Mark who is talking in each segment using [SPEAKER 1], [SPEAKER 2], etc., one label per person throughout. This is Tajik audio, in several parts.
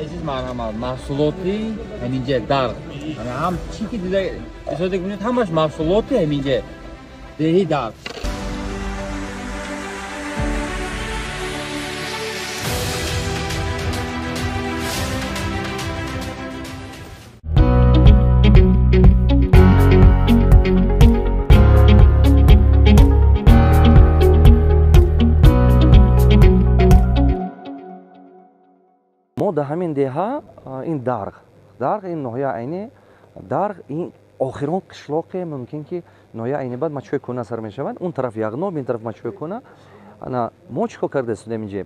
[SPEAKER 1] Азиз, марҳамат, маҳсулоти ҳаминҷа дар ҳам чӣ ки дида истифода кунед, ҳамаш маҳсулоти ҳаминҷа деҳи дар.
[SPEAKER 2] Мо дар ҳамин деҳа ин Дарғ, Дарғ ин ноҳия Айнӣ, Дарғ ин охирон қишлоқе мумкин ки ноҳия Айнӣ баъд Мачҳои кӯна сар мешавад. Он тараф Яғноб, ин тараф Мачҳои кӯна. Ана мо чӣ кор карда истодем инҷа?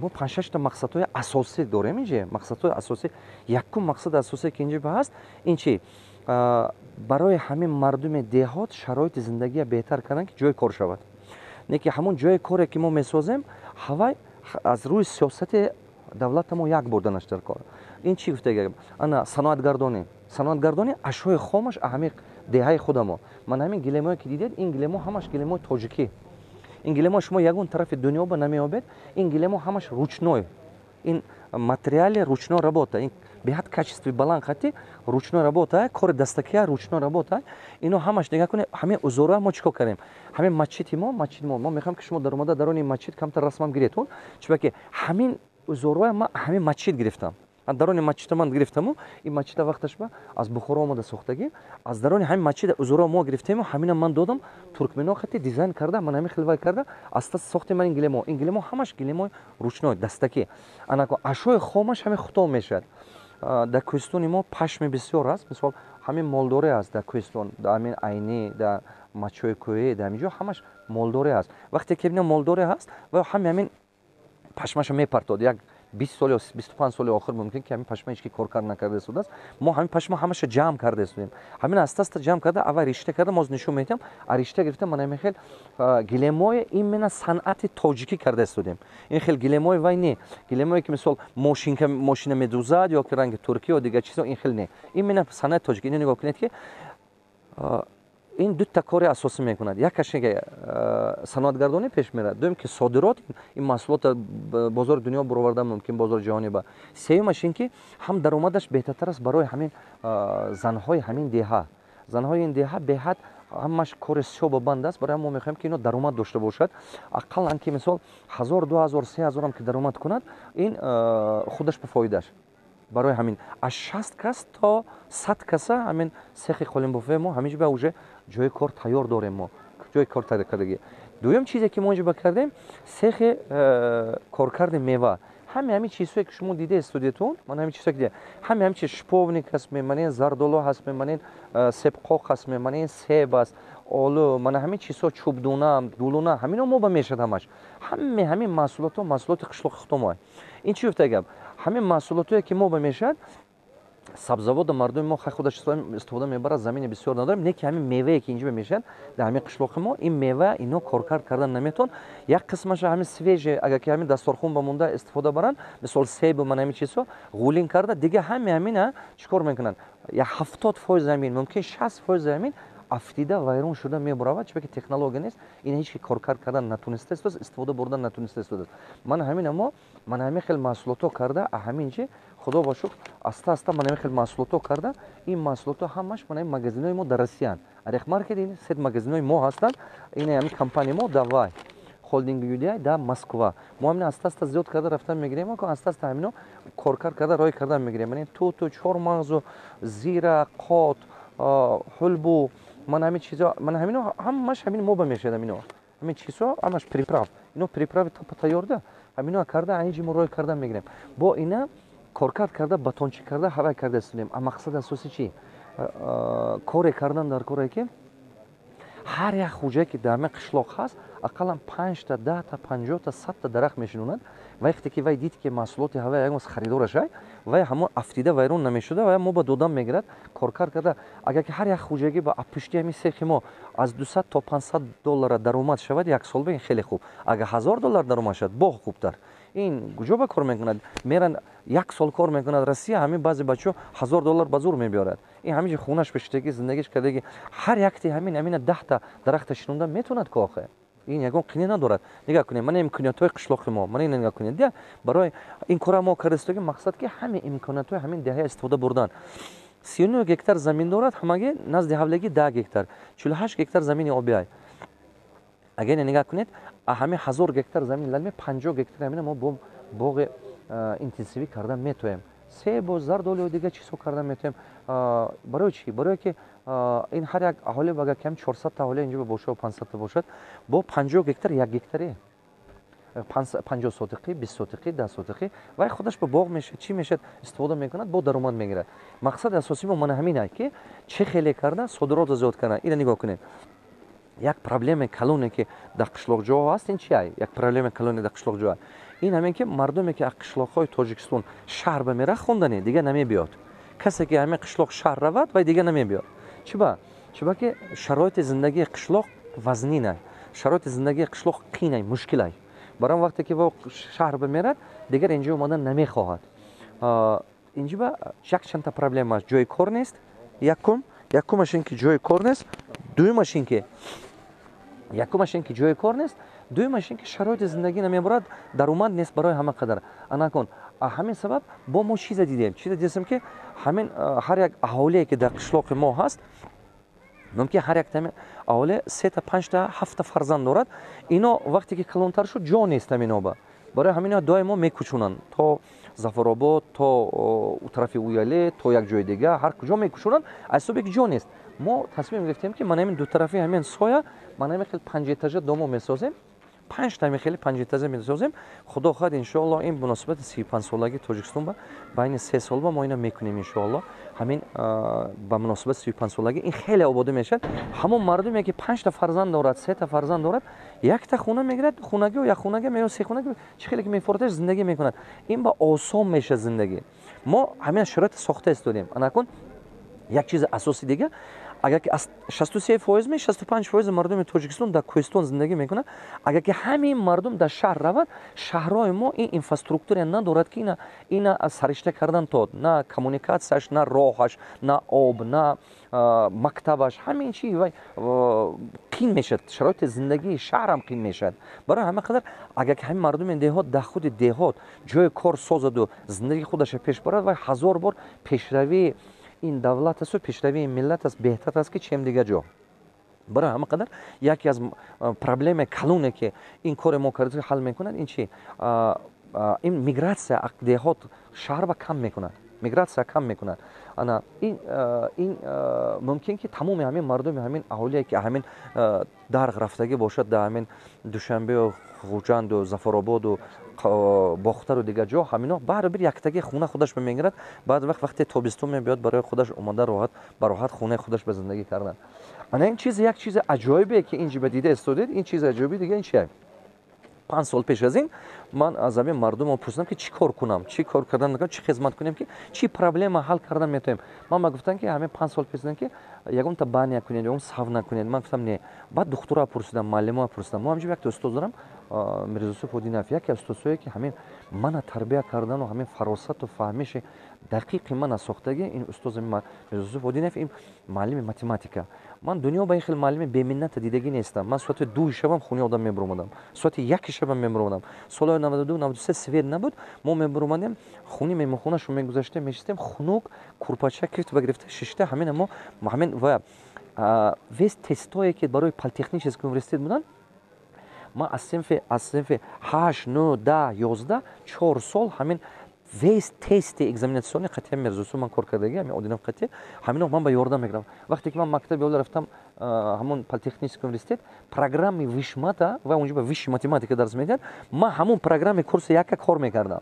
[SPEAKER 2] Мо панҷ-шашта мақсадҳои асосӣ дорем инҷа. Мақсадҳои асосӣ, якум мақсади асосие ки инҷа ҳаст, ин чи? Барои ҳамин мардуми деҳот шароити зиндагия беҳтар кардан, ки ҷои кор шавад. Не ки ҳамон ҷои коре ки мо месозем, ҳавай аз рӯи сиёсати давлата мо як бурданаш дар кор. Ин чӣ гуфта? Ана саноатгардонӣ. Саноатгардонӣ ашёи хомаш ҳамин деҳаи худамо. Ман ҳамин гилемое ки дидед, ин гилемо ҳамаш гилемои тоҷикӣ. Ин гилемо шумо ягон тарафи дунё ба намеёбед. Ин гилемо ҳамаш ручной. Ин материали ручной работа. Ин беҳад качестви баланд хати ручной работа, кори дастакия ручной работа. Ино ҳамаш нигоҳ кунед, ҳамин узора мо чӣ кор кардем? Ҳамин масҷиди мо, масҷиди мо. Мо мехоҳем ки шумо даромада дарони масҷид камтар расмам гиретон, чунки ҳамин узорҳоя ман ҳамин масҷид гирифтам. Аз дарони масҷида ман гирифтаму ин масҷида вақташ ба аз Бухоро омада сохтагӣ, аз дарони ҳамин масҷида узорҳо мо гирифтему ҳамина ман додам туркмено хати дизайн карда, ман ҳамин хел вай карда, аста сохтем ман ин гилемо. Ин гилемо ҳамаш гилемои ручной, дастакӣ. Анако ашёи хомаш ҳамин хутом мешавад. Дар кӯҳистони мо пашми бисёр аст. Мисол ҳамин молдорӣ аст дар кӯҳистон, дар ҳамин Айнӣ, дар Мачҳои кӯҳӣ, дар ҳамин ҷо ҳамаш молдорӣ аст. Вақте ки бинам молдорӣ ҳаст, ва ҳамин ҳамин пашмаша мепартод. Як 20 сол ё 25 соли охир мумкин ки ҳамин пашма ҳеч ки кор кард накарда истодааст. Мо ҳамин пашма ҳамаша ҷамъ карда истодем. Ҳамин аста аста ҷамъ карда, аввал ришта карда, моз нишон медиҳам. А ришта гирифта ман ҳамин хел гилемои именно санъати тоҷикӣ карда истодем. Ин хел гилемои вай не. Гилемое ки мисол мошинка, мошина медузад ё ки ранги туркӣ ё дигар чизо, ин хел не. Именно санъати тоҷикӣ. Ино нигоҳ кунед ки ин дута кори асосӣ мекунад. Якаш ки саноатгардонӣ пеш мерад, дуюм ки содирот ин маҳсулотро бозори дунё баровардан мумкин, бозори ҷаҳонӣ ба. Сеюмаш ин ки ҳам даромадаш беҳтартар аст барои ҳамин занҳои ҳамин деҳа. Занҳои ин деҳа беҳад ҳамаш кори сиёба банд аст. Барои мо мехоҳем ки ино даромад дошта бошад. Ақаллан ки мисол 1000, 2000, 3000 ки даромад кунад, ин худаш ба фоидаш. Барои ҳамин аз 60 кас то 100 каса ҳамин сехи қолинбофаи мо ҳамин ҷо уже ҷои кор тайёр дорем мо. Ҷои кор тайёр кардагӣ. Дуюм чизе ки мо инҷо ба кардем, сехи коркарди мева. Ҳами ҳамин чизҳое ки шумо дида истодетон, ман ҳамин чизҳое ки дида, ҳами ҳамин чиз шиповник ҳаст, меманен зардолу ҳаст, меманен себқоқ ҳаст, меманен себ аст, олу, ман ҳамин чизҳо чӯбдуна, дулуна, ҳамино мо ба мешад ҳамаш. Ҳами ҳамин маҳсулотҳо маҳсулоти қишлоқи худомоа. Ин чӣ гуфта гап? Ҳамин маҳсулотҳое ки мо ба мешад, сабзавода мардуми мо хай худаш истифода мебарад, замини бисёр надорем, не ки ҳамин мевае ки инҷо мешавад дар ҳамин қишлоқи мо, ин мева ино коркард кардан наметавон. Як қисмаша ҳамин свежий, агар ки ҳамин дасторхун ба монда истифода баранд, мисол себу ман ҳамин чизҳо ғулин карда, дига ҳами ҳамина чӣ кор мекунанд? Як 70% замин, мумкин 60% замин афтида вайрон шуда мебуравад, чунки технология нест, ин ҳеч ки коркард кардан натуниста истодааст, истифода бурдан натуниста истодааст. Ман ҳамина мо, ман ҳамин хел маҳсулотҳо карда, ҳамин чи худо ба шукр аста аста ман ҳамин хел маҳсулотҳо карда, ин маҳсулотҳо ҳамаш ман ҳамин магазинҳои мо дар Россиянд. Арехмаркет ин сет магазинҳои мо ҳастанд, ин ҳамин компания мо давай холдинг UDI дар Москва. Мо ҳамин аста аста зиёд карда рафтан мегирем, аста аста ҳамино коркард карда рой кардан мегирем. Яъне туту, чормағзу, зира, қот, ҳулбу, ман ҳамин чизо, ман ҳамино ҳамаш ҳамин мо ба мешавад ҳамино. Ҳамин чизо ҳамаш приправ. Ино приправи тайёрда, ҳамино карда ҳамин мо рой кардан мегирем. Бо ина коркард карда, батончӣ карда, ҳавай карда истодем. А мақсади асосӣ чӣ? Коре кардан дар коре ки ҳар як хуҷае ки дар ҳамин қишлоқ ҳаст, ақаллан 5та, 10та, 50та, 100та дарахт мешинонад. Вақте ки вай дид ки маҳсулоти ҳавай ягон харидораш ай, вай ҳамон афтида вайрон намешуда, вай мо ба додам мегирад, коркард карда. Агар ки ҳар як хуҷагӣ ба пушти ҳамин сехи мо аз 200 то 500 доллара даромад шавад як сол, ба ин хеле хуб. Агар 1000 доллар даромад шавад, боғ хубтар. Ин куҷо ба кор мекунад? Меран як сол кор мекунад Россия, ҳамин баъзе бачаҳо 1000 доллар ба зур мебиёрад. Ин ҳамин ҷо хонаш пештагӣ, зиндагиш кардагӣ. Ҳар якти ҳамин ҳамина 10та дарахта шинонда метавонад ко охе. Ин ягон қине надорад. Нигоҳ кунед, мана имкониятҳои қишлоқи мо, мана ина нигоҳ кунед. Дия, барои ин кора мо кардастоги, мақсад ки ҳамин имкониятҳои ҳамин деҳа истифода бурдан. 39 гектар замин дорад ҳамагӣ, назди ҳавлягӣ 10 гектар, 48 гектар замини обиай. Агар ина нигоҳ кунед, ҳамин 1000 гектар замин лалме, 50 гектар ҳамина мо бо боғи интенсивӣ кардан метоем, себу зардолу дигар чизҳо кардан метоем. Барои чӣ? Барое ки ин ҳар як аҳолӣ, агар кам 400-та аҳолӣ инҷо бошад, 500-та бошад, бо 50 гектар, як гектаре, 50 сотиқӣ, 20 сотиқӣ, 10 сотиқӣ, вай худаш ба боғ мешавад, чӣ мешавад, истифода мекунад, бо даромад мегирад. Мақсади асосии мо мана ҳамин, ки чӣ хеле карда содиротро зиёд кардан. Ина нигоҳ кунед, як проблемаи калоне, ки дар қишлоқҷоҳо ҳаст, ин чи? Як проблемаи калоне дар қишлоқҷоҳо ин ҳамин, ки мардуме, ки аз қишлоқҳои Тоҷикистон шаҳр ба мера хондане, дигар намебиёд. Касе ки ҳамин қишлоқ шаҳр равад, вай дигар намебиёд. Чиба? Чиба ки шароити зиндагии қишлоқ вазнина, шароити зиндагии қишлоқ қийнай, мушкилай. Барои вақте ки во шаҳр ба мерад, дигар инҷо омадан намехоҳад. Инҷо ба як чандта проблема аст: ҷои кор нест. Якумаш ин ки ҷои кор нест, дуюмаш ин ки, якумаш ин ки ҷои кор нест, дуюмаш ин ки шароити зиндагӣ намебарад, даромад нест барои ҳама қадар. Анакун ҳамин сабаб бо мо чиза дидем, чиза дидем, ки ҳамин ҳар як аҳолие, ки дар қишлоқи мо ҳаст, мумкин ҳар як аҳолӣ сета, панҷта, ҳафта фарзанд дорад. Ино вақте ки калонтар шуд, ҷо нест ҳаминоба. Барои ҳамино доимо мекӯчонанд то Зафаробод, то тарафи Уяле, то як ҷои дига, ҳар куҷо мекӯчонанд, аз ҳисобе ки ҷо нест. Мо тасмим гирифтем, ки мана ҳамин дутарафи ҳамин соя мана ҳамин хел панҷэтажа домо месозем, панҷта ҳамин хели панҷэтажа месозем. Худо хоҳад, иншоалло, ин муносибати 35-солагии Тоҷикистон ба байни 3 сол ба мо ина мекунем, иншоалло. Ҳамин ба муносибати 35-солагӣ ин хеле ободӣ мешавад. Ҳамон мардуме, ки панҷта фарзанд дорад, сета фарзанд дорад, якта хона мегирад, хунагӣ, як хунага ё се хунага, чӣ хеле ки мефордаш, зиндагӣ мекунад. Ин ба осон мешавад зиндагӣ. Мо ҳамин шароите сохта истодем. Анакун як чизи асоси дига: агар ки аз 63% ме 65% мардуми Тоҷикистон дар кӯҳистон зиндагӣ мекунад, агар ки ҳамин мардум дар шаҳр равад, шаҳрҳои мо ин инфраструктура надорад, ки ина саришта кардан тод, на коммуникатсияш, на роҳаш, на об, на мактабаш, ҳамин чи вай қин мешавад. Шароити зиндагии шаҳрам қин мешавад. Барои ҳама қадар, агар ки ҳамин мардуми деҳот дар худи деҳот ҷои кор созаду зиндагии худаша пеш барад, вай ҳазор бор пешравии ин давлат асту пешравии ин миллат аст, беҳтар аст, ки чем дигар ҷо. Барои ҳама қадар яке аз проблемаи калоне, ки ин коре мо карда ҳал мекунад, ин чи? Ин мигратсия деҳот шаҳр ба кам мекунад, мигратсия кам мекунад. Ана ин мумкин ки тамоми ҳамин мардуми, ҳамин аҳолие, ки ҳамин Дарғ рафтагӣ бошад, дар ҳамин Душанбеу Хуҷанду Зафарободу Бохтару дигар ҷо, ҳамино баробир яктаги хона худаш мегирад. Баъд вақт вақте тобистон мебиёд, барои худаш омада роҳат бароҳат хонаи худаш ба зиндагӣ кардан. Ана ин чиз як чизи аҷоибе, ки инҷи ба дида истодед. Ин чизи аҷоиби дига ин чия? 5 сол пеш аз ин ман аз ҳамин мардумро пурсидам, ки чӣ кор кунам, чӣ кор кардан, чӣ хизмат кунем, ки чӣ проблема ҳал кардан метавонем. Ман ба гуфтам, ки ҳамин 5 сол пеш, ки ягонта баня кунед, ягон савна кунед. Ман гуфтам, не. Баъд духтура пурсидам, муаллимоа пурсидам. Мо ҳамҷо якта устоз дорам, Мирзоюсуф Одинаев, яке аз устозҳое, ки ҳамин мана тарбия кардану ҳамин фаросату фаҳмиши дақиқи мана сохтагӣ, ин устози Мирзоюсуф Одинаев, ин муаллими математика. Ман дунё ба ин хел муаллими беминната дидагӣ нестам. Ман соати 2-и шабам хонаи одам мебуромадам, соати 1-и шабам мебуромадам. Солҳои 92, 93 свет набуд, мо мебуромадем, хуни меҳмонхонашон мегузаштем, мешистем, хунук, курпача кифт ба гирифта шишта. Ҳамина мо ҳамин ва весь тестое, ки барои политехнический университет буданд, ман аз синфи 8, 9, 10, 11, 4 сол ҳамин весь тести экзаменационный қатъия Мирзоюсуф ман кор кардаги, ҳамин Одинов қатъия, ҳамино ман ба ёрдам мекардам. Вақте ки ман мактаби ола рафтам, ҳамон политехнический университет, программаи вышмата ва онҷо ба высший математика дарс медиҳад, ман ҳамон программаи курси яка кор мекардам,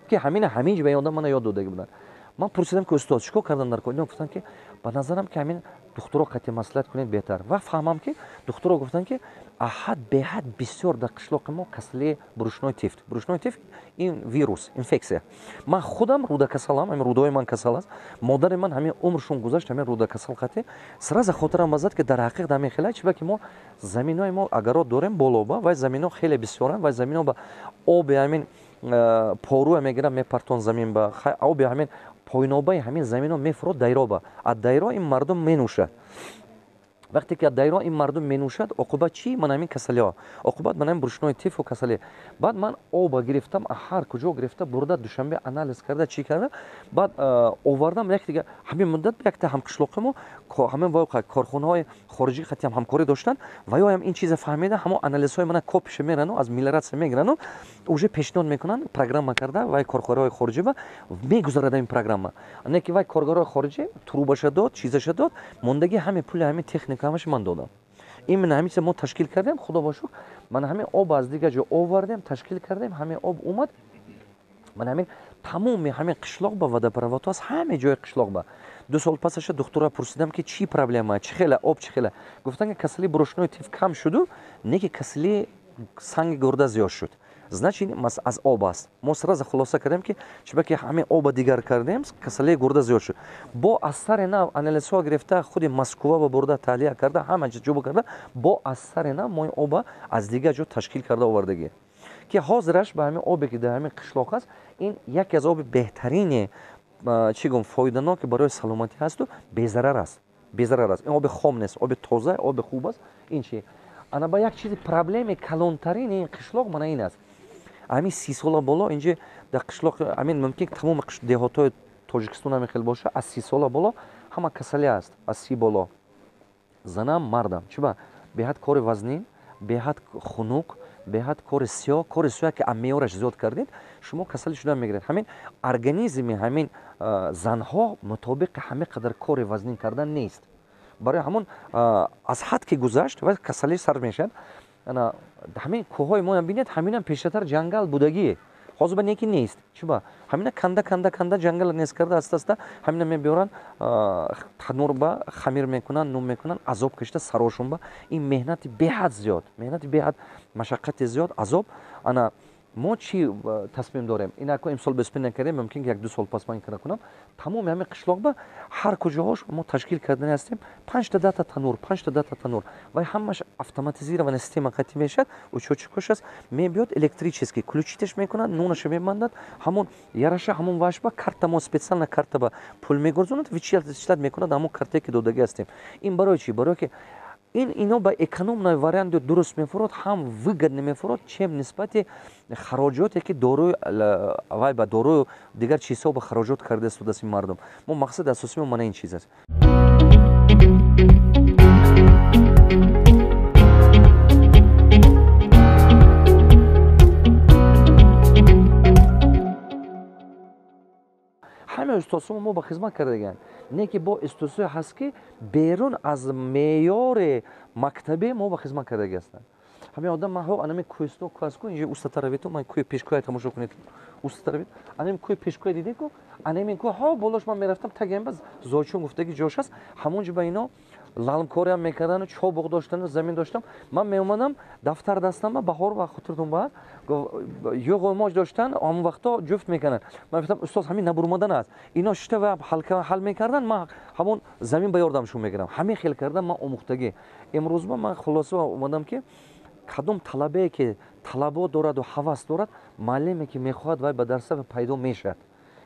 [SPEAKER 2] ки ҳамина ҳамин ҷо ба ёдам мана ёд додаги буданд. Ман пурсидам, ки устод, чӣ кор кардан дар кор? Ино гуфтанд, ки ба назарам, ки ҳамин духтуро қатъи маслиҳат кунед беҳтар. Ва фаҳмам, ки духтуро гуфтанд, ки аҳад беҳад бисёр дар қишлоқи мо касалии брюшной тиф. Брюшной тиф ин вирус, инфексия. Ман худам рӯдакасалам, ҳамин рӯдаҳои ман касал аст. Модари ман ҳамин умршон гузашт ҳамин рӯдакасал қатъи. Сразу хотирам базад, ки дар ҳақиқат ҳамин хела чиба, ки мо заминои мо агарот дорем болоба, вай замино хеле бисёранд, вай замино ба оби ҳамин поруя мегирам, мепартон замин ба оби ҳамин пойнобаи ҳамин замино мефурод дайроба, аз дайро ин мардум менӯшад. Вақте ки дайро ин мардум менӯшад, оқибат чӣ? Ман ҳамин касалиҳо, оқибат ман ҳамин брюшной тифу касалӣ. Баъд ман оба гирифтам, ҳар куҷо гирифта бурда Душанбе анализ карда, чӣ карда, баъд овардам. Як дига ҳамин муддат якта ҳамқишлоқимо ҳамин корхонаҳои хориҷӣ хатиам ҳамкорӣ доштанд ва ё ҳам ин чиза фаҳмида, ҳамон анализҳои мана копиша мерану аз мелиоратсия мегирану уже пешниҳод мекунанд, программа карда вай корхонаҳои хориҷӣ ба мегузарад ин программа. Не ки вай коргарои хориҷӣ трубаша дод, чизаша дод, мондагӣ ҳамин пули ҳамин техника ҳамаша ман додам. Именно ҳамин чиза мо ташкил кардем, худо ба шукр, ман ҳамин об аз дигар ҷо овардем, ташкил кардем, ҳамин об омад. Ман ҳамин тамоми ҳамин қишлоқ ба водопровод аст, ҳаме ҷои қишлоқ ба. 2 сол пасаша духтура пурсидам, ки чӣ проблема, чӣ хела об, чӣ хела. Гуфтанд, ки касалии брюшной тиф кам шуду, не ки касалии санги гурда зиёд шуд. Значит, аз об аст. Мо сразу хулоса кардем, ки чунки ҳамин оба дигар кардем, касалии гурда зиёд шуд. Бо аз сари нав анализҳо гирифта, худи Москва ба бурда таҳлия карда, ҳама чиз ҷӯба карда, бо аз сари нав мо ин оба аз дигар ҷо ташкил карда овардагӣ. Ки ҳозираш ба ҳамин обе, ки дар ҳамин қишлоқ аст, ин яке аз оби беҳтарине, чӣ гум, фоиданоке барои саломатӣ ҳасту безарар аст. Безарар аст. Ин оби хом нест, оби тоза, оби хуб аст. Ин чи? Ана ба як чизи проблеми калонтарини ин қишлоқ мана ин аст. Ҳамин 30 сола боло инҷа дар қишлоқ, ҳамин мумкин тамоми деҳотҳои Тоҷикистон ҳамин хел боша, аз 30 сола боло ҳама касалӣ аст, аз 30 боло. Занам, мардам. Чиба? Беҳад кори вазнин, беҳад хунук, беҳад кори сиёҳ, кори сиёҳ ки меъёраш зиёд кардед, шумо касалӣ шуда мегиред. Ҳамин организми ҳамин занҳо мутобиқи ҳамин қадар кори вазнин кардан нест. Барои ҳамон аз ҳад ки гузашт ва касалӣ сар мешавад. Ана ҳамин кӯҳҳои мо бинед, ҳаминам пештар ҷангал будагӣ. Ҳозир ба неки нест. Чиба? Ҳамина канда канда канда ҷангал нест карда, аста аста ҳамина мебиёранд, танур ба хамир мекунанд, нун мекунанд, азоб кашида сарошон ба. Ин меҳнати беҳад зиёд, меҳнати беҳад, машаққати зиёд, азоб. Ана мо чӣ тасмим дорем? Ин ако имсол беспин накардем, мумкин ки 1-2 сол пас ман ин кара кунам. Тамоми ҳамин қишлоқ ба ҳар куҷоҳош мо ташкил кардани ҳастем 5 та 10 та танур, 5 та 10 та танур. Вай ҳамаш автоматизированная система қатъи мешавад, учётчикош аст, мебиёд электрический, ключиташ мекунад, нунаша мебандад, ҳамон яраша, ҳамон ваш ба карта мо специально карта ба пул мегурзонад, вычислять мекунад ҳамон картае ки додагӣ ҳастем. Ин барои чӣ? Барои ки ин ино ба экономный вариант дуруст мефурод, ҳам выгодно мефурод, чем нисбати хароҷоте ки дорӯи вай ба дорӯю дигар чизҳо ба хароҷот карда истодааст ин мардум. Мо мақсади асосии мо мана ин чиз аст. Ҳамаи устодсомо мо ба хизмат кардагианд. Не ки бо устодсое ҳаст, ки берун аз меъёри мактабе мо ба хизмат кардаги ҳастанд. Ҳамин одам ман ҳо анами кӯҳистон кӯҳ ку, инҷа устата равед, ман кӯҳи пешкӯя тамошо кунед. Устата равед, анами кӯҳи пешкӯя дидед ку, анами кӯҳ ҳо болош ман мерафтам, таги ба зойчон гуфтаги ҷош аст, ҳамон ҷо ба ино лалмкориам мекардану чобуқ доштану замин доштам. Ман меомадам, дафтар дастам ба баҳор ба хотиртон ба ёғу моҷ доштан, ҳамон вақто ҷуфт мекарданд. Ман гуфтам, устод, ҳамин набурмадан аст. Ино шишта ва ҳал мекарданд, ман ҳамон замин ба ёрдамшон мекардам. Ҳамин хел кардан ман омӯхтагӣ. Имрӯз ман хулоса омадам, ки кадом талабае ки талабот дораду ҳавас дорад, муаллиме ки мехоҳад, вай ба дарса пайдо мешавад.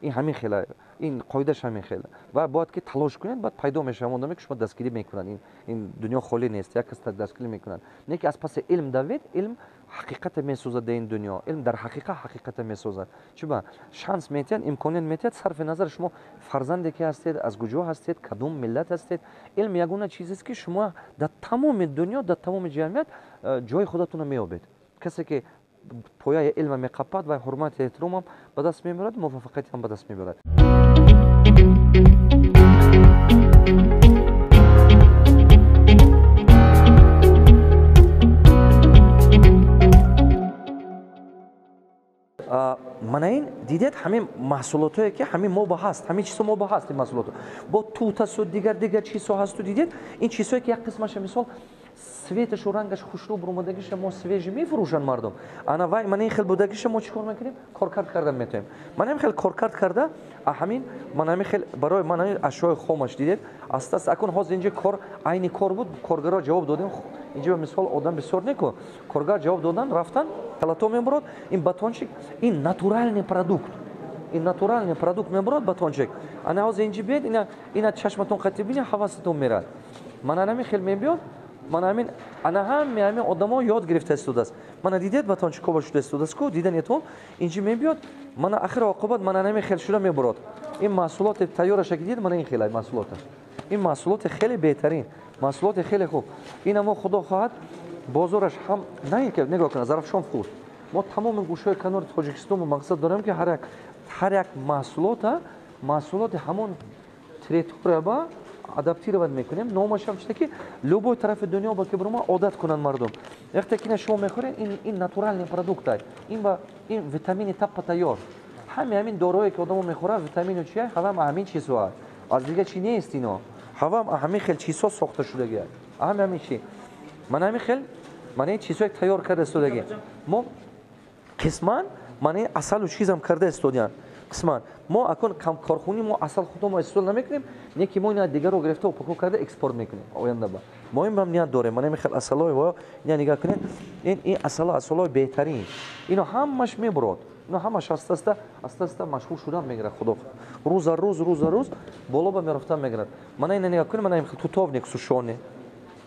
[SPEAKER 2] Ин ҳамин хела, ин қоидаш ҳамин хела. Ва бояд ки талош кунед, баъд пайдо мешавад одаме, ки шумо дастгирӣ мекунанд. Ин дунё холӣ нест, як кас дастгирӣ мекунанд. Не ки аз паси илм давед, илм ҳақиқата месозад дар ин дунё. Илм дар ҳақиқат ҳақиқата месозад. Чиба? Шанс метиҳад, имконият метиҳад, сарфи назар шумо фарзанде ки ҳастед, аз куҷо ҳастед, кадом миллат ҳастед. Илм ягона чизест, ки шумо дар тамоми дунё, дар тамоми ҷамъият ҷои худатонро меёбед. Касе ки пояи илма меқапад, вай ҳурмати эҳтиромам ба даст мебарад, муваффақиятам ба даст мебарад. Мана ин дидед, ҳамин маҳсулотое ки ҳамин мо ба ҳаст, ҳамин чизҳо мо ба ҳаст, ин маҳсулото бо тутасу дигар дигар чизҳо ҳасту. Дидед, ин чизҳое ки як қисмаша, мисол, цветашу рангаш хушрӯ буромадагиша мо свежий мефурӯшанд мардум. Ана вай мана ин хел будагиша мо чӣ кор мекунем? Коркард карда метавонем. Мана ин хел коркард карда, ҳамин мана ҳамин хел барои мана ин ашёи хомаш дидед, аста аста акун ҳозир инҷа кор айни кор буд, коргарро ҷавоб додем. Инҷа мисол одам бисёр неку, коргар ҷавоб додан рафтан, калато мебурод. Ин батончик, ин натуральный продукт, ин натуральный продукт мебурод батончик. Ана ҳозир инҷи биед, ина чашматон қатӣ бинед, ҳавасатон мерад. Мана ҳамин хел мебиёд, мана ҳамин ана ҳами ҳамин одамо ёд гирифта истодааст. Мана дидед батон чӣ кор шуда истодааст ку, диданетон инҷи мебиёд, мана ахир оқибат мана ҳамин хел шуда мебурод. Ин маҳсулоти тайёраша ки дид, мана ин хел маҳсулоташ. Ин маҳсулоти хеле беҳтарин, маҳсулоти хеле хуб. Ин амо худо хоҳад бозораш ҳам на ин ки нигоҳ кунад, Зарафшон фуд. Мо тамоми гӯшаҳои канори Тоҷикистон мақсад дорем ки ҳар як маҳсулота маҳсулоти ҳамон территория ба адаптировать мекунем. Номаш ҳам чизе ки любой тарафи дунё ба ки бирома одат кунанд мардум. Вақте ки шумо мехӯред, ин натуральный продукт ай. Ин ба ин витамини таппа тайёр. Ҳами ҳамин дороие ки одамо мехӯрад, витамину чия, ҳавам ҳамин чизҳо. Аз дига чи нест ино. Ҳавам ҳамин хел чизҳо сохта шудагӣ. Ҳами ҳамин чи. Ман ҳамин хел ман ин чизҳое тайёр карда истодагӣ. Мо қисман ман ин асалу чизам карда истодиям. Қисман мо акун корхони мо асал худо истеҳсол намекунем, не ки мо ина дигарро гирифта упаковка карда экспорт мекунем оянда ба. Мо ин ҳам ният дорем. Ман ҳамин хел асалҳои во ина нигоҳ кунед, ин асало асалҳои беҳтарин. Ино ҳамаш мебурод. Ино ҳамаш аста аста машҳур шудан мегирад худо. Рӯз за рӯз, рӯз за рӯз боло ба мерафтан мегирад. Ман ина нигоҳ кунед, ман ҳамин хел тутовник сушони.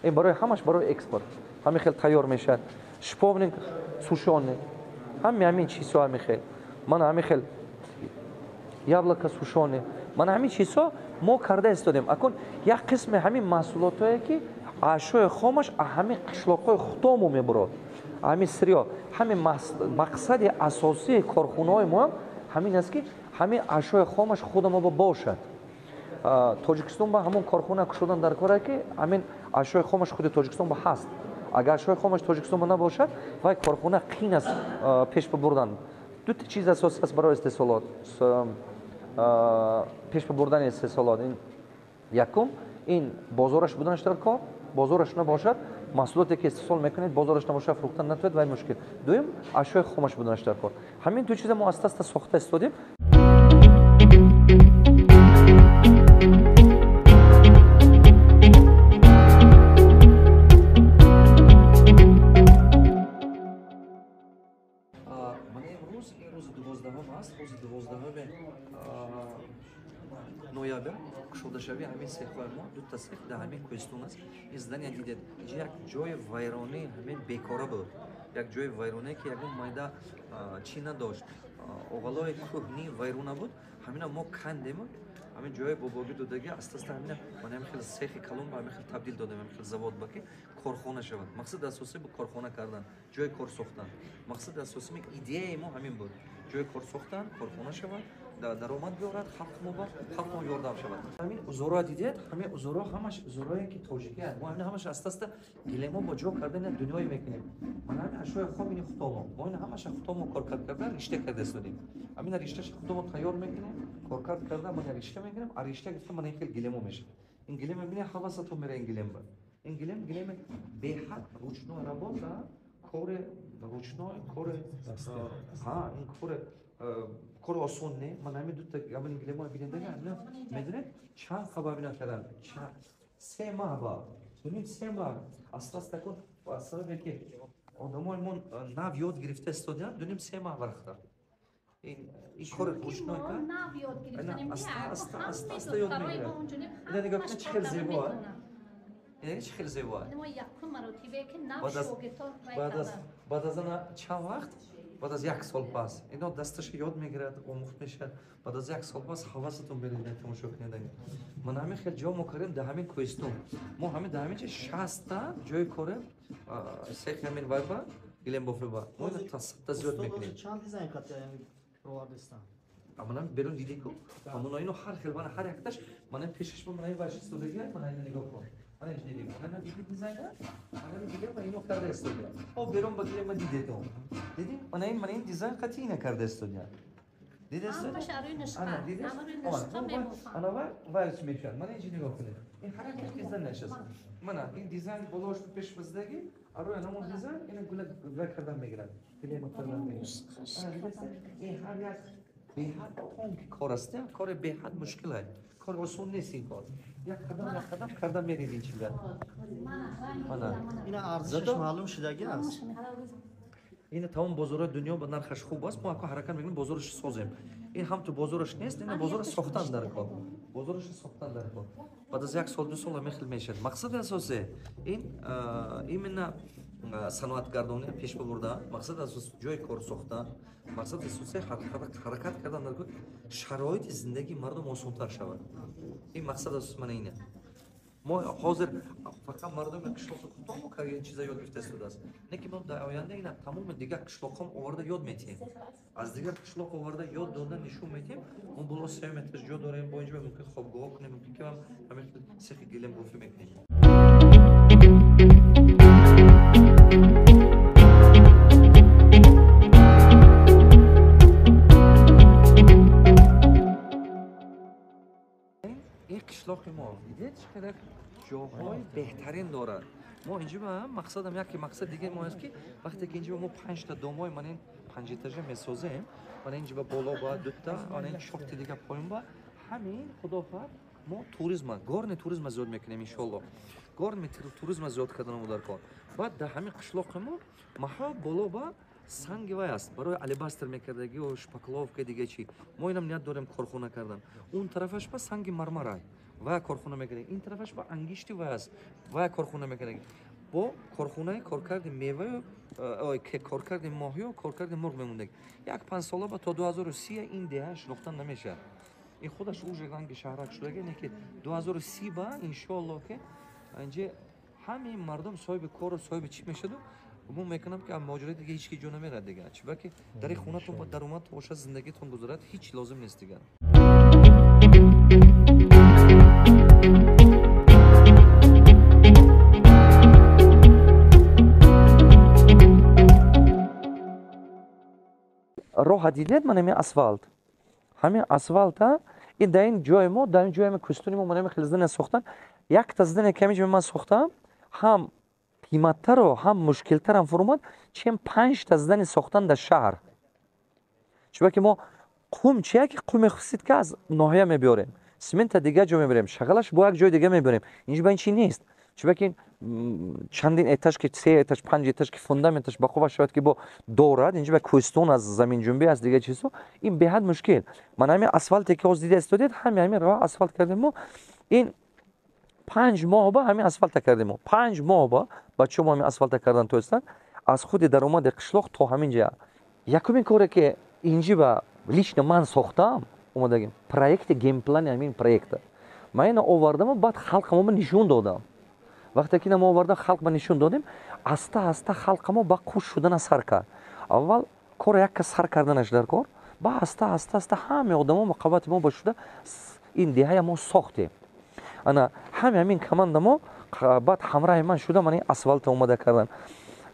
[SPEAKER 2] Ин барои ҳамаш барои экспорт. Ҳамин хел тайёр мешавад. Шиповник сушони. Ҳами ҳамин чизҳо ҳамин хел. Ман ҳамин хел яблоко сушони. Ман ҳамин чизҳо мо карда истодем. Акун як қисми ҳамин маҳсулотое ки ашёи хомаш ҳамин қишлоқҳои худомо мебурод. Ҳамин сырьё, ҳамин мақсади асосии корхонаҳои мо ҳамин аст ки ҳамин ашёи хомаш худамо бошад. Тоҷикистон ба ҳамон корхона кушодан дар кор ки ҳамин ашёи хомаш худи Тоҷикистон ба ҳаст. Агар ашёи хомаш Тоҷикистон ба набошад, вай корхона қин аст пеш бибурдан. Дута чиз асосӣ аст барои истеҳсолот. Пеш бибурдани истеҳсолот. Ин якум, ин бозораш буданаш дар кор, бозораш набошад, маҳсулоте ки истеҳсол мекунед, бозораш набошад, фурӯхтан натавонед, вай мушкил. Дуюм, ашёи хомаш буданаш дар кор. Ҳамин ду чиза мо аста аста сохта истодем. Ноябр кушодашавии ҳамин сехҳои мо, дута сех дар ҳамин кӯҳистон аст. Ин здания дидед, инҷа як ҷои вайронӣ ҳамин бекора буд. Як ҷои вайронае ки ягон майда чӣ надошт, оғалои кӯҳни вайрона буд. Ҳамина мо кандем, ҳамин ҷои бобогӣ додагӣ аста аста ҳамина ман ҳамин хел сехи калон ба ҳамин хел табдил додем, ҳамин хел завод ба ки корхона шавад. Мақсади асосӣ бу корхона кардан, ҷои кор сохтан. Мақсади асосӣ идеяи мо ҳамин буд. Ҷои кор сохтан, корхона шавад, даромад биёрад, халқмо ёрдам шавад. Ҳамин узорҳо дидед, ҳамин узорҳо ҳамаш узорҳое ки тоҷикиянд. Мо ҳамин ҳамаш аста аста гилемо бо ҷо кардан дунёе мекунем. Ман ҳамин ашёи хом ини худомо. Мо ин ҳамаша худомо коркард карда, ришта карда истодем. Ҳамин ришташа худомо тайёр мекунем, коркард карда, ман ришта мекунем, а ришта гирифта ман ин хел гилемо мешавад. Ин гилем мебинед, ҳавасатон мера ин гилем ба. Ин гилем гилеми беҳад ручной работа, кори ручной, кори ҳа, ин кори кор осон не. Ман ҳамин дута ҳамин гилемҳоро бинедага, медонед чанд хабар бина кардам? 3 моҳ ба. Дунед 3 моҳ. Аста аста кун сабабе ки одамои мо нав ёд гирифта истодианд, дунем 3 моҳ варахта. Ин кори ручной ка?
[SPEAKER 3] Нав ёд гирифтанем.
[SPEAKER 2] Аста аста аста аста ёд мегирад. Ина нигоҳ кунед чӣ хел зебо а? Ина чӣ хел зебо а?
[SPEAKER 3] Мо якум маротибе ки нав шогирдҳо вай карданд.
[SPEAKER 2] Баъд аз ана чанд вақт? Баъд аз 1 сол пас ино дасташа ёд мегирад, омӯхт мешавад. Баъд аз 1 сол пас ҳавасатон мерезад тамошо кунед. Ман ҳамин хел ҷо мо кардем дар ҳамин кӯҳистон. Мо ҳамин дар ҳамин ҷо 60 ҷои коре сехи ҳамин вайба гилембофиба. Мо ина та 100 зиёд мекунем.
[SPEAKER 4] Чанд дизайн қатъи ҳамин провардистан?
[SPEAKER 2] Амана берун дидӣ ку? Ҳамоно ино ҳар хел мана ҳар якташ мана пешаш мана ин вайш истодагӣ, мана ина нигоҳ кун. Мана ин дидӣ. Мана дидӣ дизайна? Мана дидӣ мана ино карда истодия. О берун ба гилема дидетон. Дидӣ? Мана ин дизайн қатъи ина карда истодия. Дидӣ?
[SPEAKER 3] Ҳамаш арӯи нишқа. Ҳамаи нишқа мебофам.
[SPEAKER 2] Ана вай вайс мешавад. Мана инҷо нигоҳ кунед. Ин ҳар як дизайн нишаст. Мана ин дизайн болош пеш баздагӣ, арӯи анамон дизайн ина гула вай кардан мегирад. Гилема кардан мегирад. Ин ҳар як беҳад тонки кор аст, кори беҳад мушкил аст. Кор осон нест ин кор. Як қадам карда меред ин чиза. Мана.
[SPEAKER 4] Ина арзишаш маълум шудагӣ аст.
[SPEAKER 2] Ина тамом бозорҳои дунё ба нархаш хуб аст. Мо ако ҳаракат мекунем бозораш созем. Ин ҳам ту бозораш нест, ин бозора сохтан дар кор. Бозораш сохтан дар кор. Баъд аз як сол, ду сол ҳамин хел мешавад. Мақсади асосӣ ин именно саноатгардонӣ пеш бибурдан, мақсади асосӣ ҷои кор сохтан, мақсади асосӣ ҳаракат кардан дар кор, шароити зиндагии мардум осонтар шавад. Ин мақсади асосӣ мана ине. Мо ҳозир фақат мардуми қишлоқи худтон ка ин чиза ёд гирифта истодааст. Не ки мо дар оянда ина тамоми дигар қишлоқҳом оварда ёд метиҳем. Аз дигар қишлоқ оварда ёд дода нишон метиҳем. Мо боло сеюм этаж ҷо дорем, бо инҷо мумкин хобгоҳ кунем, мумкин ки ҳамин сехи гилембофӣ мекунем. Ин қишлоқи мо дидед чӣ қадар ҷоҳои беҳтарин дорад. Мо инҷо мақсадам яке мақсад дигаи мо аст, ки вақте ки инҷо мо панҷта домои мана ин панҷэтажа месозем, мана инҷо боло ба дута, мана ин чорти дига поён ба ҳамин худо хоҳад мо туризма, горни туризма зиёд мекунем иншоалло. Горни туризма зиёд карданамо дар кор. Баъд дар ҳамин қишлоқи мо маҳо боло ба санги вай аст барои алебастр мекардагӣ ё шпакловка дига чӣ. Мо инам ният дорем корхона кардан. Он тарафаш ба санги мармарай вая корхона мекардем, ин тарафаш ба ангишти вай аст вая корхона мекардем. Бо корхонаи коркарди меваю коркарди моҳию коркарди мурғ мемондем. Як панҷ сола ба то 2030 ин деҳа шинохтан намешавад. Ин худаш уже ранги шаҳрак шудаги, не ки 2030 ба иншоалло ки инҷа ҳамин мардум соҳиби кору соҳиби чӣ мешаду. Гумон мекунам ки муҳоҷират дига ҳеҷ ки ҷо намерад дига. Чунки дар ин хонатон ба даромад бошад, зиндагитон гузарад, ҳеҷ лозим нест дига. Роҳа дидед ман ҳамин асфалт. Ҳамин асфалта ин дар ин ҷои мо, дар ин ҷои ҳамин кӯстони мо ман ҳамин хеле здания сохтан. Якта здания ки ҳамин ҷо ман сохтам, ҳам қиматтару ҳам мушкилтарам фуромад, чем панҷта здания сохтан дар шаҳр. Чунки мо қум чия ки қуми хусид ки аз ноҳия мебиёрем, семента дигар ҷо мебарем, шағалаш бо як ҷои дига мебарем. Инҷо ба ин чи нест. Чунки чандин этаж ки се этаж, панҷ этаж ки фундаменташ ба қувва шавад ки бо дорад, инҷо ба кӯҳистон аз заминҷунбӣ аз дигар чизҳо, ин беҳад мушкил. Ман ҳамин асфалте ки ҳоз дида истодед, ҳамин ҳамин роҳ асфалт кардем мо. Ин 5 моҳ ба ҳамин асфалта кардем мо. 5 моҳ ба бачаҳо мо ҳамин асфалта кардан тоистанд аз худи даромади қишлоқ то ҳамин ҷа. Якумин коре ки инҷи ба лично ман сохтам, омадагим проекти геймплани ҳамин проекта. Ман ина овардаму баъд халқамо нишон додам. Вақте ки ина мо овардам халқ ба нишон додем, аста аста халқамо ба қуш шудана сар кард. Аввал кор як кас сар карданаш дар кор, ба аста аста аста ҳаме одамо ба қаввати мо ба шуда ин деҳая мо сохтем. Ана ҳаме ҳамин команда мо баъд ҳамраҳи ман шуда ман ин асфалта омада кардан.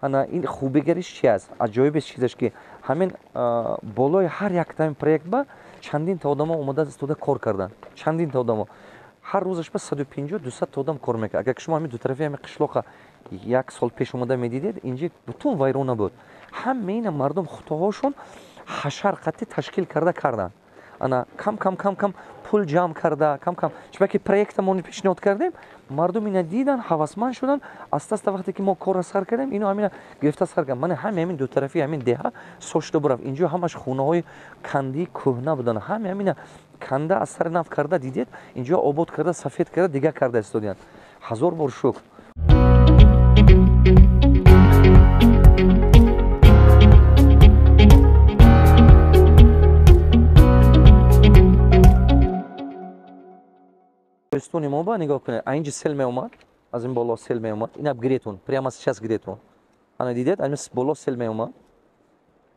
[SPEAKER 2] Ана ин хубигариш чи аст? Аҷоибеш чизаш ки ҳамин болои ҳар якта ҳамин проект ба чандинта одамо омада истода кор кардан. Чандинта одамо. Ҳар рӯзаш ба 150-200 та одам кор мекард. Агар шумо ҳамин дутарафи ҳамин қишлоқа як сол пеш омада медидед, инҷа бутун вайрона буд. Ҳама ина мардум худоҳошон ҳашар қатӣ ташкил карда кардан. Ана кам кам кам кам пул ҷамъ карда, кам кам. Чунки проекта мо пешниҳод кардем, мардум ина дидан, ҳавасманд шудан. Аста аста вақте ки мо корро сар кардем, ино ҳамина гирифта сар кардем. Мана ҳами ҳамин дутарафи ҳамин деҳа сошта бурафт. Инҷо ҳамаш хонаҳои кандии кӯҳна буданд. Ҳами ҳамина канда аз сари нав карда дидед, инҷо обод карда, сафед карда, дигар карда истодиянд. 1000 бор шукр. Кӯҳистони мо ба нигоҳ кунед, а инҷа сел меомад, аз ин боло сел меомад. Инаб гиретун, прямо сейчас гиретун. Ана дидед, ами боло сел меомад.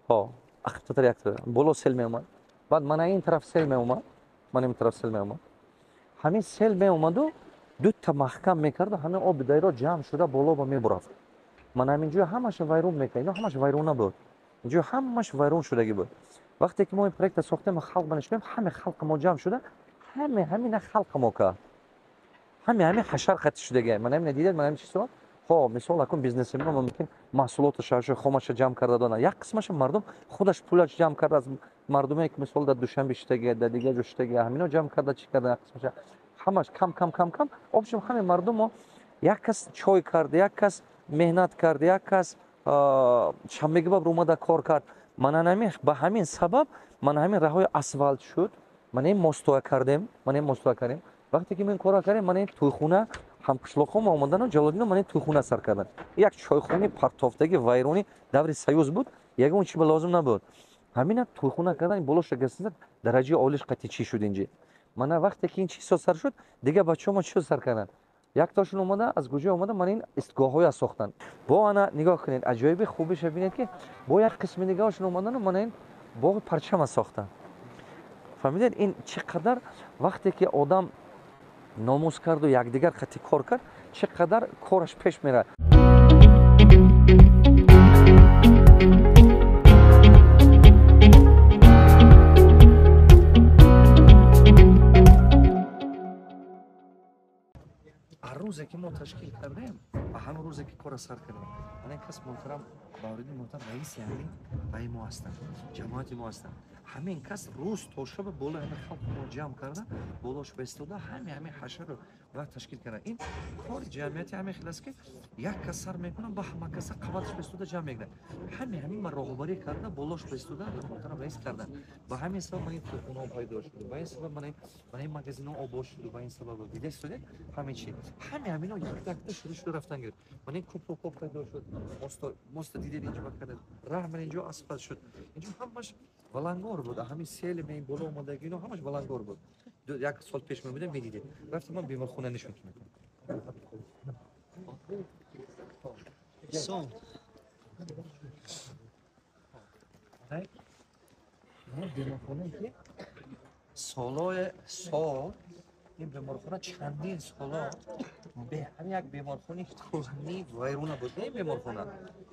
[SPEAKER 2] Ҳо, ахтатар якта. Боло сел меомад. Баъд мана ин тараф сел меомад, мана ин тараф сел меомад. Ҳамин сел меомаду дута маҳкам мекарду ҳамин оби дарё ҷамъ шуда боло ба мебурафт. Мана ҳамин ҷоя ҳамаша вайрон мекард. Ино ҳамаш вайрона буд. Инҷо ҳамаш вайрон шудагӣ буд. Вақте ки мо ин проекта сохтем, халқ ба нишонем, ҳаме халқи мо ҷамъ шуда, ҳаме ҳамина халқи мо кард. Ҳаме ҳаме ҳашар қатӣ шудагӣ. Мана ҳамина дидед, мана ҳамин чизҳо. Хо, мисол акун бизнесмено мумкин маҳсулоташо, хомаша ҷамъ карда донад. Як қисмаша мардум худаш пулаш ҷамъ карда аз мардуме ки мисол дар Душанбе шудагӣ, дар дигар ҷо шудагӣ, ҳамино ҷамъ карда чӣ карда як қисмаша. Ҳамаш кам кам кам кам. Общем ҳаме мардум мо як кас чой кард, як кас меҳнат кард, як кас шанбегӣ ба омада кор кард. Мана ба ҳамин сабаб мана ҳамин раҳои асфалт шуд, мана ин мостоя кардем, мана ин мостоя кардем. Вақте ки мо ин корро кардем, мана ин тӯйхона ҳамқишлоқҳо омадану Ҷалолиддино мана ин тӯйхона сар карданд. Як чойхонаи партофтаги вайронӣ даври Союз буд, ягон чи ба лозим набуд. Ҳамина тӯйхона кардан, болоша гасида дараҷаи олиш қати чӣ шуд инҷи. Мана вақте ки ин чизҳо сар шуд, дигар бачаҳо мо чӣ сар карданд? Яктошон омада, аз куҷо омада, мана ин истгоҳҳоя сохтанд. Бо ана нигоҳ кунед, аҷоиби хубиша бинед, ки бо як қисми дигаашон омадану мана ин боғи парчама сохтанд. Фаҳмидед, ин чӣ қадар вақте ки одам номус карду якдигар қати кор кард, чӣ қадар кораш пеш меравад. Рӯзе ки мо ташкил кардем, ба ҳамин рӯзе ки корро сар кардем, ана кас муҳтарам Баҳориддин муҳтарам раиси ҳамин ваи мо ҳастанд, ҷамоати мо ҳастанд. Ҳамин кас рӯз то шаба болои ҳамин халқи мо ҷамъ карда, болош баистода, ҳамин ҳашаро ва ташкил карда. Ин кори ҷамъияти ҳамин хел аст, ки як кас сар мекунад, ба ҳама каса қаваташ баистода ҷамъ мекунад. Ҳамин ма роҳбарӣ карда, болош баистода муҳтарам раис карданд. Ба ҳамин сабаб ман ин тӯйхонаҳо пайдо шуд, ба ин сабаб ман ин магазинҳо обод шуд, ба ин сабаб дида истодед ҳамин чи. Ҳамино якта якта шуда шуда рафтан гирифт. Ман ин кӯпрукҳо пайдо шуд, моста дидед инҷо ба кардед, раҳ ман инҷо асфалт шуд. Инҷо ҳамаш валангор буд, ҳамин сели ме боло омадаги ино ҳамаш валангор буд. Як сол пеш мебудем, медидед. Рафтем ман беморхона нишон мекунам. Беморхонае ки солҳои сол ин беморхона чандин соло ҳамин як беморхонаи кӯҳнӣ вайрона буд. Не беморхона,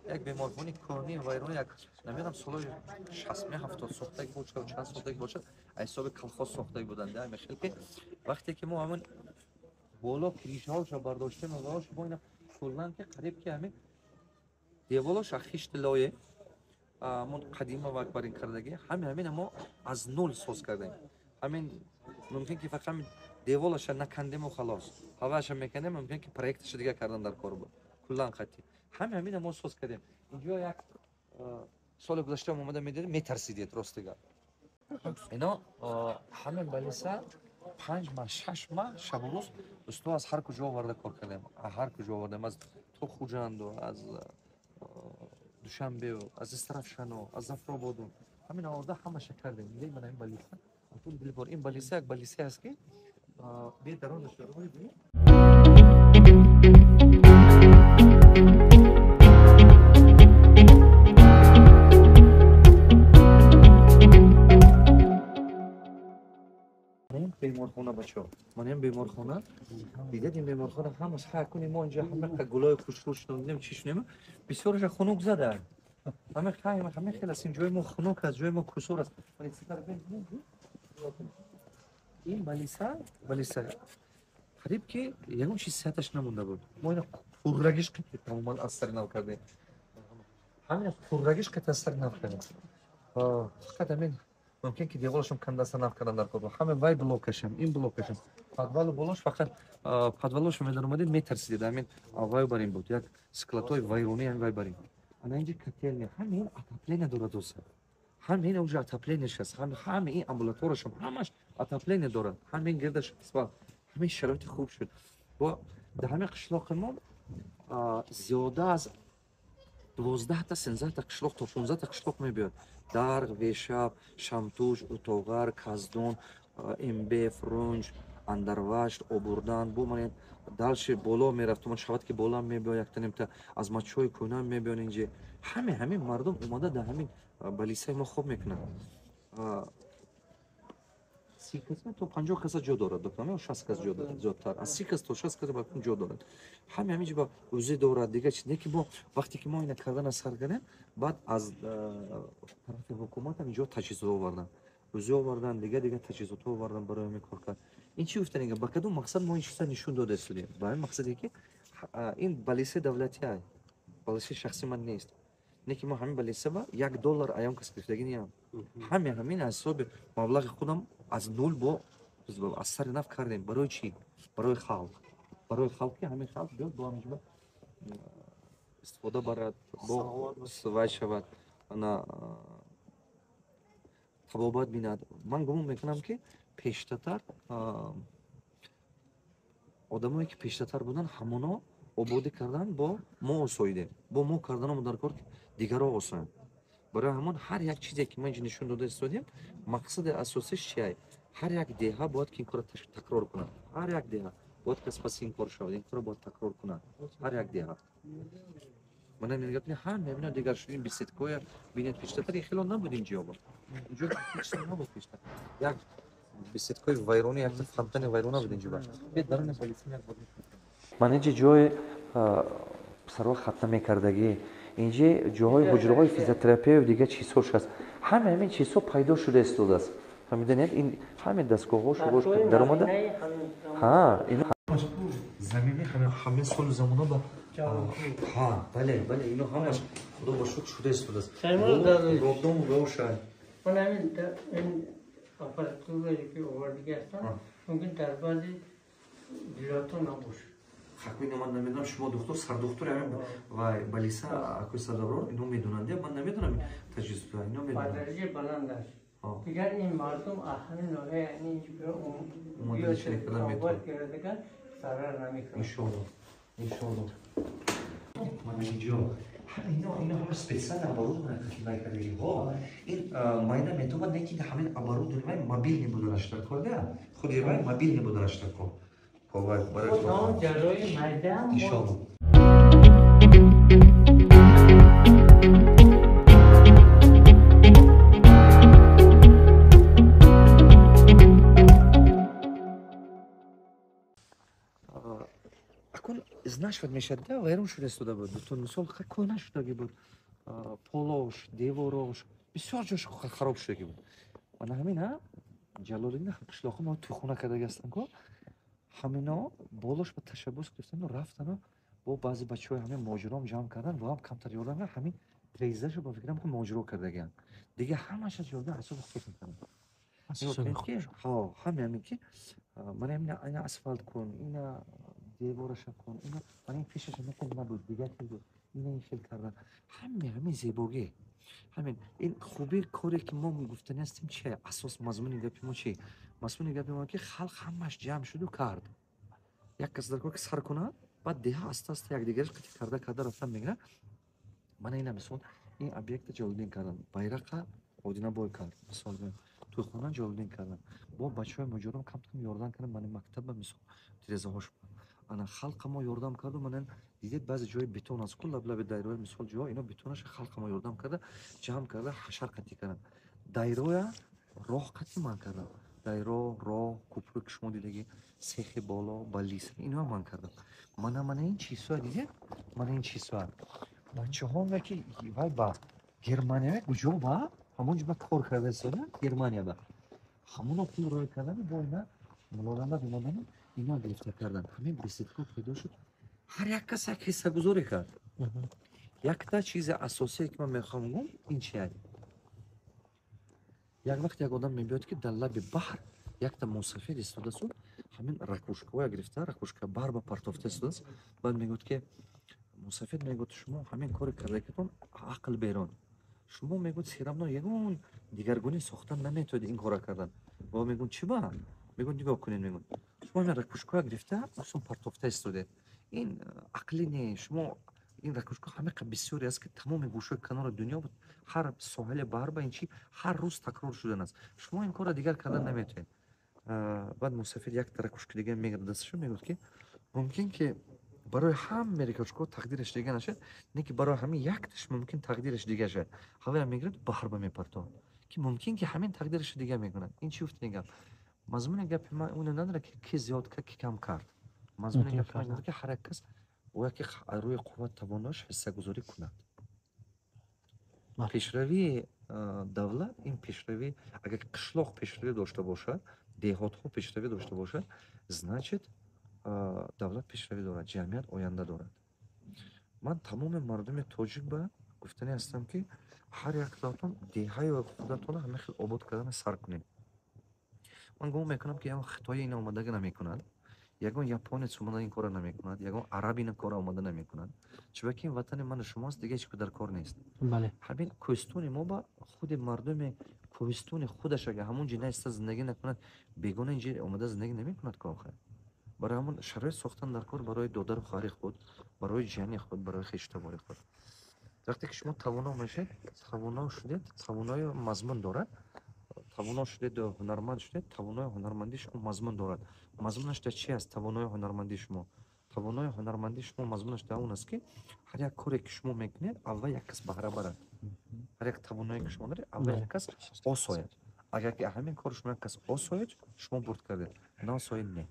[SPEAKER 2] як беморхонаи кӯҳнӣ вайрона, як намедонам солҳои 60-70 сохтаги бошад, чанд сохтаги бошад, аз ҳисоби колхоз сохтаги буданд. Ҳамин хел ки вақте ки мо ҳамин боло кришаҳоша бардоштем ва мо ина куллан ки қариб ки ҳамин деволоша хишти лое мо қадима ва бар ин кардагӣ, ҳамин мо аз нул соз кардем. Ҳамин мумкин ки фақат ҳамин деволаша накандему халос, ҳаваша мекандем, мумкин ки проекташа дига кардан дар кор буд. Куллан қатъи ҳамин мо соз кардем. Инҷо як соли гузашта омада медидем, метарсидед ростига. Ино ҳамин балиса 5 маҳ, 6 маҳ шабу рӯз усто аз ҳар куҷо оварда кор кардем. Ҳар куҷо овардем, аз то Хуҷанду, аз Душанбеу, аз Истарафшану, аз Зафрободу. Ҳамин оварда ҳамаша кардем. Дидед мана ин балиса. Дилбор, ин балиса як балиса аст ки бе дарозаш дорад. Беморхона бачаҳо, ман ин беморхона дидед, ин беморхона ҳамаш ҳар куни мо инҷа ҳама гулои хушрӯ шунидем, чӣ шунем, бисёраша хунук зада. Ҳама хел аст, ин ҷои мо хунук аст, ҷои мо кусур аст. Ин балиса қариб ки ягон чиз сиҳаташ намонда буд. Мо ина пуррагиш қити тамоман аз сари нав кардем. Ҳамин пуррагиш қити аз сари нав кардем. Фақат ҳамин мумкин ки деволашам кандаса нав кардан дар кор буд. Ҳама вай блокашам, ин блокашам. Подвалу болош фақат подвалошо медаромадед, метарсидед. Ҳамин вай бар ин буд. Як складҳои вайронӣ ҳамин вай бар ин. Ана инҷа котельня, ҳамин отопление дорад оса. Ҳамин уже отоплениеш аст. Ҳама ин амбулаторияшам ҳамаш отопление дорад. Ҳамин гирдаш қисмат. Ҳамин шароити хуб шуд. Бо дар ҳамин қишлоқи мо зиёда аз 12 та 13 та қишлоқ то 15 та қишлоқ мебиёд. Дарғ, Вешаб, Шамтуш, Утоғар, Каздун, Имбеф, Рунҷ, Андарвашт, Обурдан, бо ман дальше боло мерафт, ман шавад ки боло мебиёд, яктанимта аз мачҳои кӯна мебиён инҷи. Ҳамин мардум омада дар ҳамин балисаи мо хоб мекунанд. 30 кас то 50 каса ҷо дорад, доктор, 60 кас ҷо дорад, зиёдтар. Аз 30 кас то 60 кас балким ҷо дорад. Ҳамин ҷо ӯзи дорад, дигар чиз не ки мо вақте ки мо ина кардан сар кардем, баъд аз тарафи ҳукумат ҳам инҷо таҷҳизот овардан. Ӯзи овардан, дигар таҷҳизотҳо овардан барои ҳамин кор кард. Ин чӣ гуфтан ба кадом мақсад мо ин чиза нишон дода истодем? Ба ҳамин мақсаде ки ин балисаи давлатӣ ай, балисаи шахси ман нест. Не ки мо ҳамин балиса ба $1 аён кас гирифтагӣ неам. Ҳамин аз ҳисоби маблағи худам аз нул бо аз сари нав кардем. Барои чӣ? Барои халқ. Барои халқ ки ҳамин халқ биёд бо ҳамин ҷо истифода барад, бо вай шавад. Ана Табобат бинад. Ман гумон мекунам, ки пештатар одамое, ки пештатар буданд, ҳамоно ободӣ кардан, бо мо осоидем, бо мо карданамо дар кор, ки дигарро осоянд. Барои ҳамон ҳар як чизе, ки ма инҷо нишон дода истодем, мақсади асосиш чия? Ҳар як деҳа бояд ки ин корро такрор кунад. Ҳар як деҳа бояд ки аз паси ин кор шавад, ин корро бояд такрор кунад ҳар як деҳа. Мана нигоҳ кунед, ҳама ҳамино дигар шуд. Ин беседкоя бинед, пештатар ин хело набуд. Инҷо бо инҷо ҳеч чиз набуд пештар, як беседкои вайронӣ, як фонтани вайрона буд инҷо. Бед даруни полиция як бор. Ман инҷа ҷои писарҳо хатна мекардагӣ, инҷа ҷоҳои ҳуҷраҳои физиотерапия, дигар чизҳош ҳаст. Ҳама ҳамин чизҳо пайдо шуда истодааст, фаҳмиданед? Ин ҳамин дастгоҳҳо шурош даромада, ҳа, ино замини ҳамин солу замона ба, ҳа, бале, бале, ино ҳамаш, худо ба шукр, шуда истодааст. Роддом роша.
[SPEAKER 5] Ман ҳамин ин аппаратурае, ки овардагӣ ҳастанд, мумкин дар баъзе вилоятҳо набошад.
[SPEAKER 2] Ҳакми ино ман намедонам. Шумо духтур, сардухтури ҳамин ва балиса, акои сардаброр, ино медонанд. Ман намедонам таҷҳизота, ино
[SPEAKER 5] Ба
[SPEAKER 2] медонанд.
[SPEAKER 5] Дараҷаи баланд аст. Дигар ин мардум аз ҳамин ноҳия
[SPEAKER 2] Омада
[SPEAKER 5] кардагар зарар намекунад.
[SPEAKER 2] Иншоалло, иншоалло. Мана инҷо ино ҳама специально оборудование кардагиҳо. Ин майна метобад, не ки ҳамин оборудование вай мобильный буданаш дар кор, да, худи вай мобильный буданаш дар кор.
[SPEAKER 5] Ҷарроҳи майда.
[SPEAKER 2] Иншоалло. Акун изнашват мешавад, да, вайрон шуда истода буд. Бутун, мисол, кӯҳна шудагӣ буд, полош, деворош, бисёр ҷош хароб шудагӣ буд. Мана ҳамин, а Ҷалолиддин қишлоқи мо тӯйхона кардаги ҳастанд ку, ҳамино болош ба ташаббус гирифтану рафтану бо баъзе бачаҳои ҳамин моҷиром ҷамъ кардан ва ҳам камтар ёрдам кардан. Ҳамин тирезаашо ба фикрам, ки моҷиро кардагианд. Дига ҳамааш аз ёрдам ҳисоби худшон карданд. Ҳами ҳамин ки мана ина асфалт кун, ина девораша кун, ина мана ин пешаша накун, набуд, дигар чиз буд, ина ин хел кардан. Ҳами ҳамин зебогӣ, ҳамин ин хубии коре, ки мо гуфтани ҳастем, чи асос, мазмуни гапи мо чи? Мазмуни гапи мо, ки халқ ҳамаш ҷамъ шуду кард. Як кас дар кор ки сар кунад, баъд деҳа аста аста якдигараш қити карда карда рафтан мегирад. Мана ина, мисол, ин объекта Ҷалолиддин кардан, байрақа Одинабой кард, мисол, тӯйхона Ҷалолиддин кардан, бо бачаҳои муҷором камтам ёрдам кардан. Мана мактаба, мисол, тирезаҳош, ана халқа мо ёрдам карду. Мана дидед, баъзе ҷои бетон аст ку, лаблаби дайрои, мисол, ҷо ино бетонаша халқа мо ёрдам карда, ҷамъ карда, ҳашар қатӣ кардан. Дайроя роҳ қатӣ ман кардам, дайро, роҳ, кӯпрӯ, ки шумо дидагӣ, сехи боло, балиса, ино ман кардам. Мана ин чизҳоя дидед, мана ин чизҳоя бачаҳо, ки вай ба Германия куҷо ба ҳамон ҷо ба кор карда истода, Германия ба ҳамоно пул рой кардану бо ина мулолама бимодану ино гирифта кардан. Ҳамин беседка пайдо шуд, ҳар як кас як ҳиссагузорӣ кард. Якта чизи асосие, ки ман мехоҳам гум, ин чи? Як вақт як одам мебиёд, ки дар лаби баҳр якта мусафир истодасту, ҳамин ракушкаҳоя гирифта, ракушка баҳр ба партофта истодааст. Баъд мегӯяд, ки мусафир мегӯяд: «Шумо ҳамин кори кардагитон ақл берун. Шумо, мегӯяд, всё равно ягон дигаргунӣ сохтан наметавонед ин кора кардан». Ва мегӯяд: «Чӣ ба?» Мегӯяд: «Нигоҳ кунед, мегӯяд, шумо ҳамин ракушкаҳоя гирифта усон партофта истодед. Ин ақлӣ не. Шумо ин ракушка ҳамиқа бисёре аст, ки тамоми гӯшаи канори дунё, ҳар соҳили баҳр ба ин чи ҳар рӯз такрор шудан аст. Шумо ин корро дигар кардан наметавонед». Баъд мусафир якта ракушка дига мегирад дасташо, мегӯяд, ки мумкин ки барои ҳама ракушкаҳо тақдираш дига нашад, не ки барои ҳамин якташ мумкин тақдираш дига шавад. Ҳавоям мегирад, баҳр ба мепартоад, ки мумкин ки ҳамин тақдирашро дига мекунад. Ин чӣ гуфтани гап? Мазмуни гапи ман оне надорад, ки ки зиёд кард, ки кам кард. Мазмуни гапи ман, ки ҳар як кас бояд ки рӯи қувват тавонош ҳиссагузорӣ кунад. Пешравии давлат ин пешравӣ, агар қишлоқ пешравӣ дошта бошад, деҳотҳо пешравӣ дошта бошад, значит, давлат пешравӣ дорад, ҷамъият оянда дорад. Ман тамоми мардуми тоҷик ба гуфтанӣ ҳастам, ки ҳар яктаатон деҳаю худатонро ҳама хел обод кардана сар кунед. Ман гумон мекунам, ки ягон хитои ина омадага намекунад, ягон японец омада ин корро намекунад, ягон араб ина корро омада намекунад, чунки ин ватани ману шумост, дига ҳеч дар кор нест. Ҳамин кӯҳистони мо ба худи мардуми Кӯҳистони худаш агар ҳамон ҷи наиста зиндагӣ накунад, бегона инҷа омада зиндагӣ намекунад ку охир. Барои ҳамон шароит сохтан дар кор барои додару хоҳари худ, барои ҷияни худ, барои хештабори худ. Вақте ки шумо тавоно мешед, тавоно шудед, тавонои мазмун дорад. Тавоно шудеду ҳунарманд шудед, тавонои ҳунармандии шумо мазмун дорад. Мазмунаш дар чи аст тавонои ҳунармандии шумо? Тавонои ҳунармандии шумо мазмунаш дар он аст, ки ҳар як коре, ки шумо мекунед, аввал як кас баҳра барад. Ҳар як тавоное, ки шумо доред, аввал як кас осояд. Агар ки ҳамин кори шумо як кас осояд, шумо бурд кардед, наосоед, не.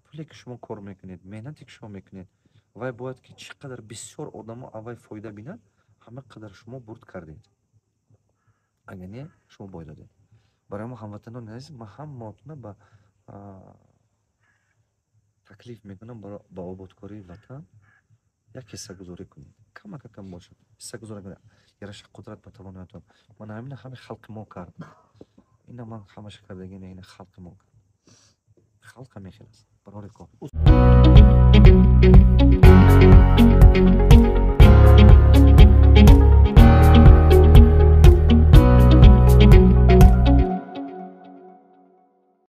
[SPEAKER 2] Пуле, ки шумо кор мекунед, меҳнате, ки шумо мекунед, вай бояд ки чӣ қадар бисёр одамо аввал фоида бинад, ҳама қадар шумо бурд кардед. Агар не, шумо бой додед. Барои мо, ҳамватанони азиз, ман ҳамаотона ба таклиф мекунам, ба ободкории ватан як ҳиссагузорӣ кунед. Камака кам бошад, ҳиссагузорӣ кунед, яраша қудрат ба тавоноятон. Ман ҳамина ҳами халқи мо кард. Ина ман ҳамаша кардагӣ не, ина халқи мо кард. Халқ ҳамин хел аст, барори кор.